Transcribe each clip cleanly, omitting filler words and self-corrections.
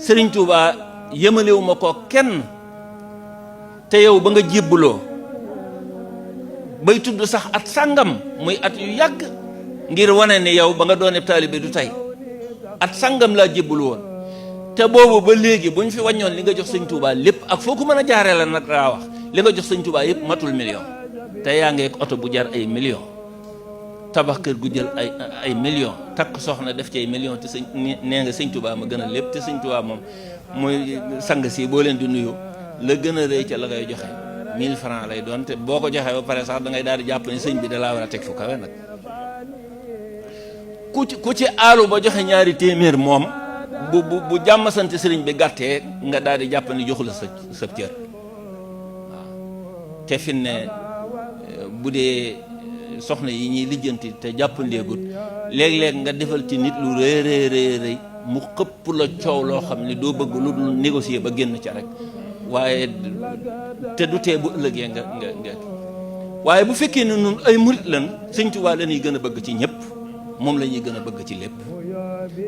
Sëriñ Tuubaa yëmalewu ma ko kenn te yow ba nga jébbaloo bay tudd sax at sàngam muy at yu yàgg ngir wane ne yow ba nga doonee taalibe du tey at sàngam laa jébbalu woon te boobu ba léegi bu ñu fi wàññoon li nga jox sëñ Tuubaa lépp ak foo ko mën a jaaree la nag laa wax li nga jox sëñ Tuubaa yëpp matul million te yaa ngi ak oto bu jar ay million tabax kër gu jël ay million takk soxna def ci ay million te sëñ nee nga sëñ Tuubaa ma gën a lépp te sëñ Tuubaa moom mooy sang si boo leen di nuyu la gën a rëy ca la ngay joxe 1000 francs lay doon te boo ko joxee ba pare sax da ngay daal di jàpp ne sëñ bi da laa war a teg fu kawe nag ku ci aalu ba joxe ñaari téeméer moom bu jàmm sant sëriñ bi gàttee nga daal di jàpp ne joxu la sa cër waaw te fi ne bu dee soxna yi ñuy lijjanti te jàppandeegut léeg-léeg nga defal ci nit lu rëy mu xëpp la coow loo xam ne doo bëgg lu dul négocier ba génn ca rek waaye te du tee bu ëllëgee nga waaye bu fekkee ne nun ay murit lan sëñ Tuubaa la ñuy gën a bëgg ci ñëpp moom la ñuy gën a bëgg ci lépp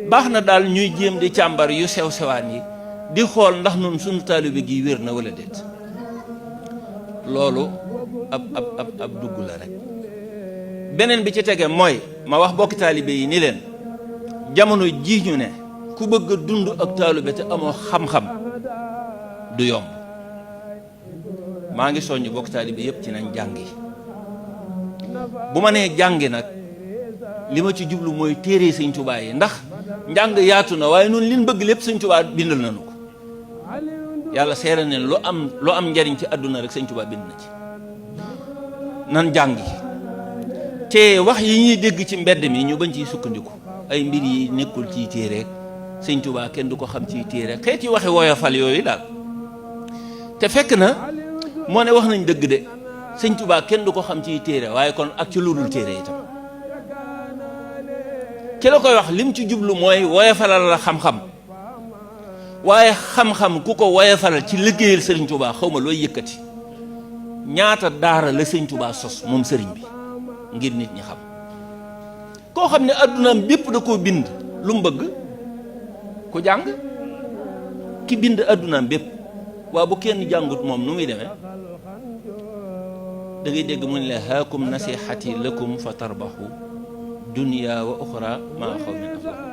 baax na daal ñuy jéem di càmbar yu sew sewaan yi di xool ndax nun suñu taalibe gi wér na wala déet loolu ab dugg la rek beneen bi ci tege mooy ma wax bokki taalibe yi ni leen jamono ji ñu ne ku bëgg a dund ak taalibe te amoo xam-xam du yomb maa ngi soññ bokki taalibe yëpp ci nañ jàngi bu ma nee jàngi nag li ma ci jublu mooy téere sëñ Tuubaa yi ndax njàng yaatu na waaye noonu liñ bëgg lépp sëñ Tuubaa bindal nañu ko yàlla seere ne lu am njariñ ci àdduna rek sëñ Tuubaa bind na ci nan jàngi te wax yi ñuy dégg ci mbedd mi ñu bañ ciy sukkandiku ay mbir yi nekkul ciy téere sëñ Tuubaa kenn du ko xam ciy téere xeet yi waxe woyofal yooyu daal te fekk na moo ne wax nañ dëgg de sëñ Tuubaa kenn du ko xam ciy téere waaye kon ak ci lu dul téere itam ki la koy wax lim ci jublu mooy woyofalal la xam-xam waaye xam-xam ku ko woyofalal ci liggéeyal sëriñ Tuubaa xaw ma looy yëkkati ñaata daara la sëñ Tuubaa sos moom sëriñ bi ngir nit ñi xam koo xam ne addunaam bépp da koo bind lu mu bëgg ku jàng ki bind addunaam bépp waaw bu kenn jàngut moom nu muy demee da ngay dégg mu ne la haakum nasihati lakum fa tarbahu dunya wa uxra maa xaw min aflahu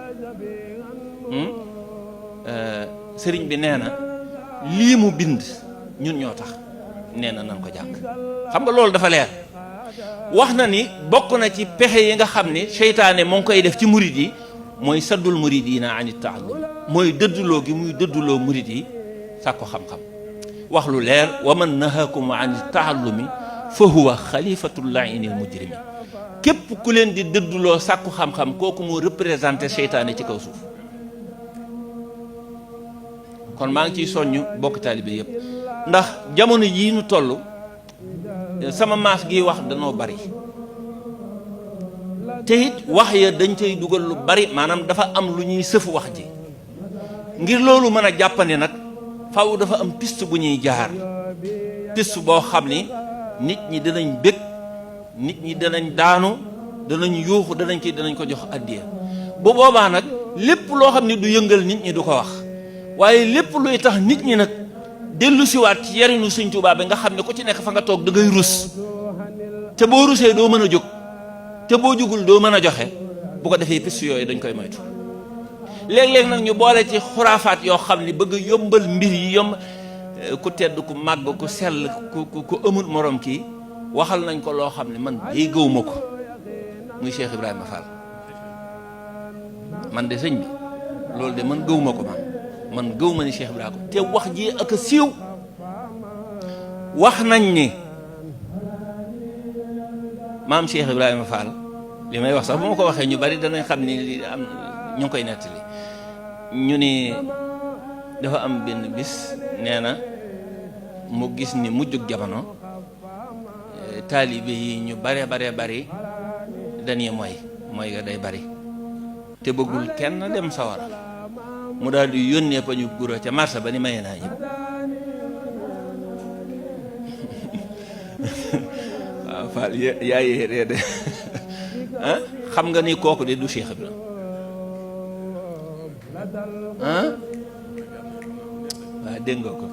sëriñ bi nee na lii mu bind ñun ñoo tax nee na nan ko jàng xam nga loolu dafa leer wax na ni bokk na ci pexe yi nga xam ni seytaane moo ngi koy def ci murid yi mooy saddul muridina ani taallum mooy dëdduloo gi muy dëdduloo murid yi sàkko xam-xam wax lu leer wa man nahakum ani taallumi fa huwa xalifatul lainil mujrimi képp ku leen di dëdduloo sàkku xam-xam kooku moo représenté seytaane ci kaw suuf kon maa ngi ciy soññ bokk taalibe yëpp ndax jamono yii nu toll sama maas gi wax danoo bari te it wax ya dañ cay dugal lu bari maanaam dafa am lu ñuy sëf wax ji ngir loolu mën a jàppandi nag faw dafa am piste bu ñuy jaar piste boo xam ni nit ñi dinañ bég nit ñi danañ daanu danañ yuuxu danañ ko jox addiya bu boobaa nag lépp loo xam ne du yëngal nit ñi du ko wax waaye lépp luy tax nit ñi nag dellu siwaat ci yarinu sëñ Tuubaa bi nga xam ne ku ci nekk fa nga toog da ngay rus te boo rusee doo mën a jóg te boo jógul doo mën a joxe bu ko defee piste yooyu dañ koy moytu léeg-léeg nag ñu boole ci xuraafaat yoo xam ne bëgg yombal mbir yi yomb ku tedd ku màgg ku sell ku amul morom kii waxal nañ ko loo xam ne man day gëw ma ko muy Cheikh Ibrahima Fall man de sëñ bi loolu de man gëw ma ko man gëw ma ni Cheikh Ibrahima ko te wax ji ak a siiw wax nañ ni maam Cheikh Ibrahima Fall li may wax sax bu ma ko waxee ñu bari danañ xam ni am ñu ngi koy nettali ñu ni dafa am benn bis nee na mu gis ni mujjug jamono taalibe yi ñu bari dañuy mooy ga day bari te bëggul kenn dem sawara mu daal di yónnee pa ñu guro ca marché ba ni maye naa ñëpp waaw Fall yaa yéeree de ah xam nga ni kooku de du Cheikh Ibrahima ah waaw dégg nga ko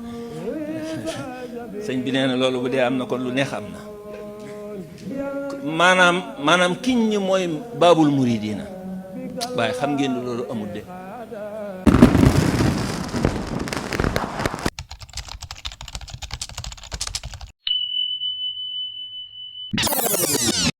sëñ bi nee na loolu bu dee am na kon lu neex am na maanaam kiñ ñi mooy baabul muridiina waaye xam ngeen ne loolu amul de